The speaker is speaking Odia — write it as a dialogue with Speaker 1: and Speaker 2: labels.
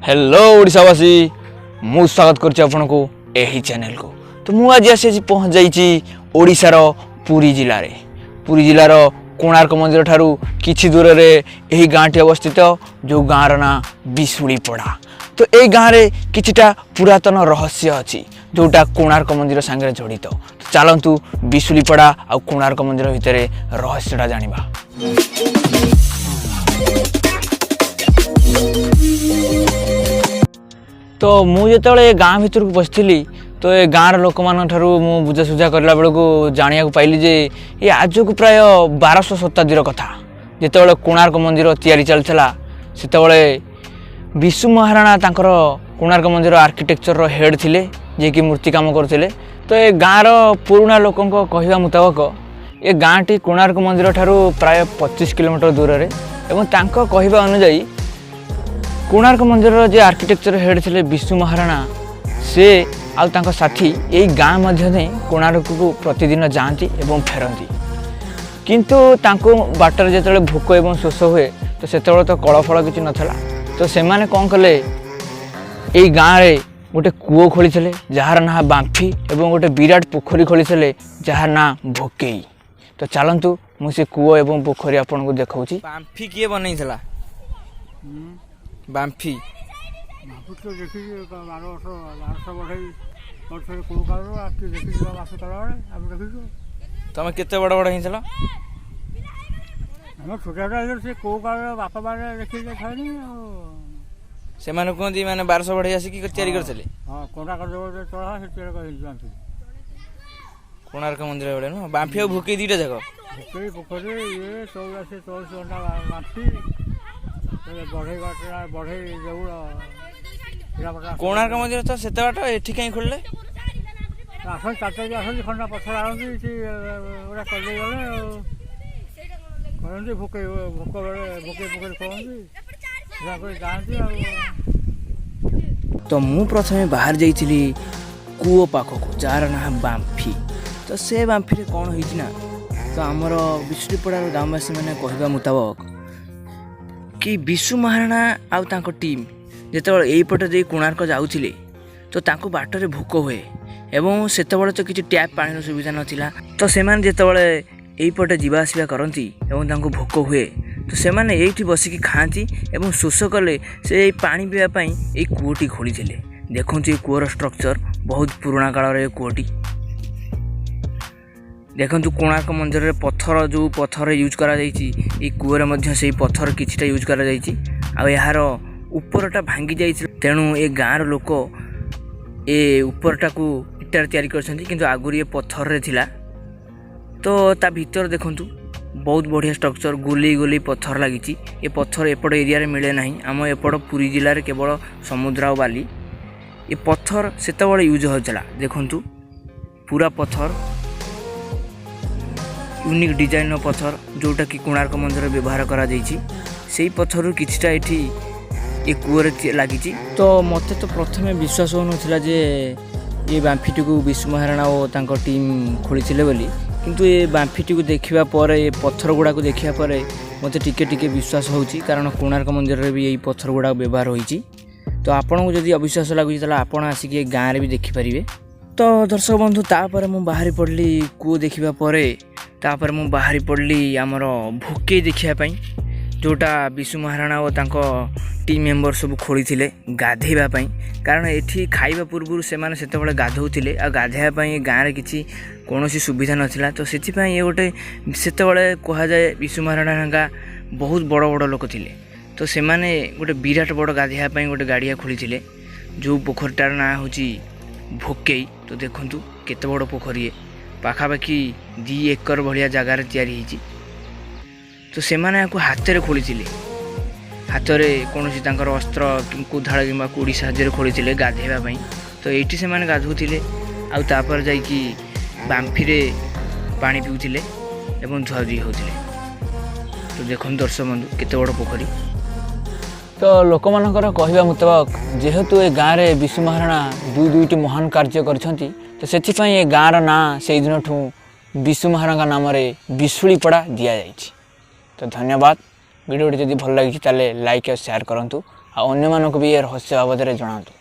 Speaker 1: ହ୍ୟାଲୋ ଓଡ଼ିଶାବାସୀ, ମୁଁ ସ୍ୱାଗତ କରୁଛି ଆପଣଙ୍କୁ ଏହି ଚ୍ୟାନେଲକୁ। ତ ମୁଁ ଆଜି ଆସି ଆଜି ପହଞ୍ଚି ଯାଇଛି ଓଡ଼ିଶାର ପୁରୀ ଜିଲ୍ଲାରେ। ପୁରୀ ଜିଲ୍ଲାର କୋଣାର୍କ ମନ୍ଦିର ଠାରୁ କିଛି ଦୂରରେ ଏହି ଗାଁଟି ଅବସ୍ଥିତ, ଯେଉଁ ଗାଁର ନାଁ ବିଶୁଳିପଡ଼ା। ତ ଏଇ ଗାଁରେ କିଛିଟା ପୁରାତନ ରହସ୍ୟ ଅଛି, ଯେଉଁଟା କୋଣାର୍କ ମନ୍ଦିର ସାଙ୍ଗରେ ଜଡ଼ିତ। ତ ଚାଲନ୍ତୁ, ବିଶୁଳିପଡ଼ା ଆଉ କୋଣାର୍କ ମନ୍ଦିର ଭିତରେ ରହସ୍ୟଟା ଜାଣିବା। ତ ମୁଁ ଯେତେବେଳେ ଏ ଗାଁ ଭିତରକୁ ପଶିଥିଲି, ତ ଏ ଗାଁର ଲୋକମାନଙ୍କ ଠାରୁ ମୁଁ ବୁଝାସୁଝା କରିଲା ବେଳକୁ ଜାଣିବାକୁ ପାଇଲି ଯେ ଏ ଆଜକୁ ପ୍ରାୟ 1200 ଶତାବ୍ଦୀର କଥା। ଯେତେବେଳେ କୋଣାର୍କ ମନ୍ଦିର ତିଆରି ଚାଲିଥିଲା, ସେତେବେଳେ ବିଶୁ ମହାରଣା ତାଙ୍କର କୋଣାର୍କ ମନ୍ଦିର ଆର୍କିଟେକ୍ଚରର ହେଡ଼୍ ଥିଲେ, ଯିଏକି ମୂର୍ତ୍ତି କାମ କରୁଥିଲେ। ତ ଏ ଗାଁର ପୁରୁଣା ଲୋକଙ୍କ କହିବା ମୁତାବକ ଏ ଗାଁଟି କୋଣାର୍କ ମନ୍ଦିର ଠାରୁ ପ୍ରାୟ 25 କିଲୋମିଟର ଦୂରରେ ଏବଂ ତାଙ୍କ କହିବା ଅନୁଯାୟୀ କୋଣାର୍କ ମନ୍ଦିରର ଯେ ଆର୍କିଟେକ୍ଚର ହେଡ଼୍ ଥିଲେ ବିଶୁ ମହାରଣା, ସେ ଆଉ ତାଙ୍କ ସାଥୀ ଏଇ ଗାଁ ମଧ୍ୟ ଦେଇ କୋଣାର୍କକୁ ପ୍ରତିଦିନ ଯାଆନ୍ତି ଏବଂ ଫେରନ୍ତି। କିନ୍ତୁ ତାଙ୍କୁ ବାଟରେ ଯେତେବେଳେ ଭୋକ ଏବଂ ଶୋଷ ହୁଏ, ତ ସେତେବେଳେ ତ କଳ ଫଳ କିଛି ନଥିଲା। ତ ସେମାନେ କ'ଣ କଲେ, ଏଇ ଗାଁରେ ଗୋଟେ କୂଅ ଖୋଳିଥିଲେ ଯାହାର ନାଁ ବାମ୍ଫି ଏବଂ ଗୋଟେ ବିରାଟ ପୋଖରୀ ଖୋଳିଥିଲେ ଯାହାର ନାଁ ଭୋକେଇ। ତ ଚାଲନ୍ତୁ, ମୁଁ ସେ କୂଅ ଏବଂ ପୋଖରୀ ଆପଣଙ୍କୁ ଦେଖାଉଛି। ବାମ୍ଫି କିଏ ବନେଇଥିଲା? ବାମ୍ଫି?
Speaker 2: ଭାବୁଛୁ ଦେଖିଛି 12 ବର୍ଷ, 1200 ବଢ଼େଇ ବର୍ଷରେ କେଉଁ କାଳରୁ ଆସିକି ଦେଖିଛୁ, ବାସ କଲାବେଳେ ଆମେ ଦେଖିଛୁ।
Speaker 1: ତମେ କେତେ ବଡ଼ ବଡ଼ ହେଇଥିଲ?
Speaker 2: ଆମେ ଛୋଟ ଛୋଟ ହେଇଥିଲୁ। ସେ କେଉଁ କାଳରେ ବାପା ମାନେ ଦେଖିକି ଖାଇନି ଆଉ।
Speaker 1: ସେମାନେ କୁହନ୍ତି ମାନେ 1200 ବଢ଼େଇ ଆସିକି ତିଆରି କରିଥିଲେ।
Speaker 2: ହଁ, କୋଣାର୍କ ଯୋଉ ଚଳା ସେ ତିଆରି କରିଛି ବାମ୍ଫି।
Speaker 1: କୋଣାର୍କ ମନ୍ଦିର ବେଳେ ନୁହଁ, ବାମ୍ଫି ଆଉ ଭୋକେଇ ଦୁଇଟା ଯାକ।
Speaker 2: ଭୋକେଇ, ପୋଖରୀ ଇଏ 84 24 ଘଣ୍ଟା ବାମ୍ଫି, ବଢ଼େଇ ବାଟଣା, ବଢ଼େଇ ଦେଉଳ।
Speaker 1: କୋଣାର୍କ ମନ୍ଦିର ତ ସେତେ ବାଟ, ଏଠି କାହିଁ ଖୋଲିଲେ?
Speaker 2: ଆସନ୍ତି, ଚାରି ଚାରି ଆସନ୍ତି, ଖଣ୍ଡା ପଥର ଆଣନ୍ତି, ଏଠି ଗୋଟେ କରିଦେଇ ଗଲେ ଆଉ କରନ୍ତି। ଭୋକେଇ, ଭୋକ ବେଳେ ଭୋକେଇ ପୋଖରୀ ଖୋଳନ୍ତି, ସେଟା କରି ଯାଆନ୍ତି ଆଉ।
Speaker 1: ତ ମୁଁ ପ୍ରଥମେ ବାହାରି ଯାଇଥିଲି କୂଅ ପାଖକୁ, ଯାହାର ନାଁ ବାମ୍ଫି। ତ ସେ ବାମ୍ଫିରେ କ'ଣ ହେଇଛି ନା, ତ ଆମର ବିଶୁଳିପଡ଼ାର ଗ୍ରାମବାସୀମାନେ କହିବା ମୁତାବକ କି ବିଶୁ ମହାରଣା ଆଉ ତାଙ୍କ ଟିମ୍ ଯେତେବେଳେ ଏଇପଟେ ଦେଇ କୋଣାର୍କ ଯାଉଥିଲେ, ତ ତାଙ୍କୁ ବାଟରେ ଭୋକ ହୁଏ ଏବଂ ସେତେବେଳେ ତ କିଛି ଟ୍ୟାପ୍ ପାଣିର ସୁବିଧା ନଥିଲା। ତ ସେମାନେ ଯେତେବେଳେ ଏଇପଟେ ଯିବା ଆସିବା କରନ୍ତି ଏବଂ ତାଙ୍କୁ ଭୋକ ହୁଏ, ତ ସେମାନେ ଏଇଠି ବସିକି ଖାଆନ୍ତି ଏବଂ ଶୋଷ କଲେ ସେ ଏଇ ପାଣି ପିଇବା ପାଇଁ ଏଇ କୂଅଟି ଖୋଳିଥିଲେ। ଦେଖନ୍ତୁ, ଏ କୂଅର ଷ୍ଟ୍ରକ୍ଚର ବହୁତ ପୁରୁଣା କାଳର। ଏ କୂଅଟି ଦେଖନ୍ତୁ। କୋଣାର୍କ ମନ୍ଦିରରେ ପଥର, ଯେଉଁ ପଥର ୟୁଜ୍ କରାଯାଇଛି, ଏଇ କୂଅରେ ମଧ୍ୟ ସେଇ ପଥର କିଛିଟା ୟୁଜ୍ କରାଯାଇଛି। ଆଉ ଏହାର ଉପରଟା ଭାଙ୍ଗି ଯାଇଛି, ତେଣୁ ଏ ଗାଁର ଲୋକ ଏ ଉପରଟାକୁ ଇଟାରେ ତିଆରି କରିଛନ୍ତି, କିନ୍ତୁ ଆଗରୁ ଏ ପଥରରେ ଥିଲା। ତ ତା ଭିତରେ ଦେଖନ୍ତୁ, ବହୁତ ବଢ଼ିଆ ଷ୍ଟ୍ରକ୍ଚର, ଗୋଲେଇ ଗୋଲେଇ ପଥର ଲାଗିଛି। ଏ ପଥର ଏପଟ ଏରିଆରେ ମିଳେ ନାହିଁ। ଆମ ଏପଟ ପୁରୀ ଜିଲ୍ଲାରେ କେବଳ ସମୁଦ୍ର ଆଉ ବାଲି। ଏ ପଥର ସେତେବେଳେ ୟୁଜ୍ ହେଉଥିଲା। ଦେଖନ୍ତୁ, ପୁରା ପଥର, ୟୁନିକ୍ ଡିଜାଇନର ପଥର, ଯେଉଁଟାକି କୋଣାର୍କ ମନ୍ଦିରରେ ବ୍ୟବହାର କରାଯାଇଛି। ସେଇ ପଥରରୁ କିଛିଟା ଏଠି ଏ କୂଅରେ ଲାଗିଛି। ତ ମୋତେ ତ ପ୍ରଥମେ ବିଶ୍ୱାସ ହେଉନଥିଲା ଯେ ଏ ବାମ୍ଫିଟିକୁ ବିଶୁ ମହାରଣା ଓ ତାଙ୍କ ଟିମ୍ ଖୋଳିଥିଲେ ବୋଲି। କିନ୍ତୁ ଏ ବାମ୍ଫିଟିକୁ ଦେଖିବା ପରେ, ଏ ପଥର ଗୁଡ଼ାକୁ ଦେଖିବା ପରେ ମୋତେ ଟିକେ ଟିକେ ବିଶ୍ୱାସ ହେଉଛି, କାରଣ କୋଣାର୍କ ମନ୍ଦିରରେ ବି ଏଇ ପଥର ଗୁଡ଼ାକ ବ୍ୟବହାର ହୋଇଛି। ତ ଆପଣଙ୍କୁ ଯଦି ଅବିଶ୍ୱାସ ଲାଗୁଛି, ତାହେଲେ ଆପଣ ଆସିକି ଏ ଗାଁରେ ବି ଦେଖିପାରିବେ। ତ ଦର୍ଶକ ବନ୍ଧୁ, ତାପରେ ମୁଁ ବାହାରି ପଡ଼ିଲି କୂଅ ଦେଖିବା ପରେ, ତାପରେ ମୁଁ ବାହାରି ପଡ଼ିଲି ଆମର ଭୋକେଇ ଦେଖିବା ପାଇଁ, ଯେଉଁଟା ବିଶୁ ମହାରଣା ଓ ତାଙ୍କ ଟିମ୍ ମେମ୍ବର ସବୁ ଖୋଳିଥିଲେ ଗାଧେଇବା ପାଇଁ। କାରଣ ଏଠି ଖାଇବା ପୂର୍ବରୁ ସେମାନେ ସେତେବେଳେ ଗାଧୋଉଥିଲେ ଆଉ ଗାଧୋଇବା ପାଇଁ ଏ ଗାଁରେ କିଛି କୌଣସି ସୁବିଧା ନଥିଲା। ତ ସେଥିପାଇଁ ଇଏ ଗୋଟେ, ସେତେବେଳେ କୁହାଯାଏ ବିଶୁ ମହାରଣା ହେଙ୍କା ବହୁତ ବଡ଼ ବଡ଼ ଲୋକ ଥିଲେ। ତ ସେମାନେ ଗୋଟେ ବିରାଟ ବଡ଼ ଗାଧୋଇବା ପାଇଁ ଗୋଟେ ଗାଡ଼ିଆ ଖୋଳିଥିଲେ, ଯେଉଁ ପୋଖରୀଟାର ନାଁ ହେଉଛି ଭୋକେଇ। ତ ଦେଖନ୍ତୁ କେତେ ବଡ଼ ପୋଖରୀ ଇଏ, ପାଖାପାଖି 2 ଏକର ଭଳିଆ ଜାଗାରେ ତିଆରି ହେଇଛି। ତ ସେମାନେ ଏହାକୁ ହାତରେ ଖୋଳିଥିଲେ, ହାତରେ କୌଣସି ତାଙ୍କର ଅସ୍ତ୍ର, କୋଦାଳ କିମ୍ବା କୋଡ଼ି ସାହାଯ୍ୟରେ ଖୋଳିଥିଲେ ଗାଧୋଇବା ପାଇଁ। ତ ଏଇଠି ସେମାନେ ଗାଧୋଉଥିଲେ ଆଉ ତାପରେ ଯାଇକି ବାମ୍ଫିରେ ପାଣି ପିଉଥିଲେ ଏବଂ ଧୁଆଧୁଇ ହେଉଥିଲେ। ତ ଦେଖନ୍ତୁ ଦର୍ଶକ ବନ୍ଧୁ, କେତେ ବଡ଼ ପୋଖରୀ। ତ ଲୋକମାନଙ୍କର କହିବା ମୁତାବକ, ଯେହେତୁ ଏ ଗାଁରେ ବିଶୁ ମହାରଣା ଦୁଇ ଦୁଇଟି ମହାନ କାର୍ଯ୍ୟ କରିଛନ୍ତି, ତ ସେଥିପାଇଁ ଏ ଗାଁର ନାଁ ସେଇଦିନଠୁ ବିଶୁ ମହାରଣାଙ୍କ ନାମରେ ବିଶୁଳିପଡ଼ା ଦିଆଯାଇଛି। ତ ଧନ୍ୟବାଦ। ଭିଡ଼ିଓଟି ଯଦି ଭଲ ଲାଗିଛି, ତାହେଲେ ଲାଇକ୍ ଆଉ ସେୟାର କରନ୍ତୁ। ଆଉ ଅନ୍ୟମାନଙ୍କୁ ବି ଏ ରହସ୍ୟ ବାବଦରେ ଜଣାନ୍ତୁ।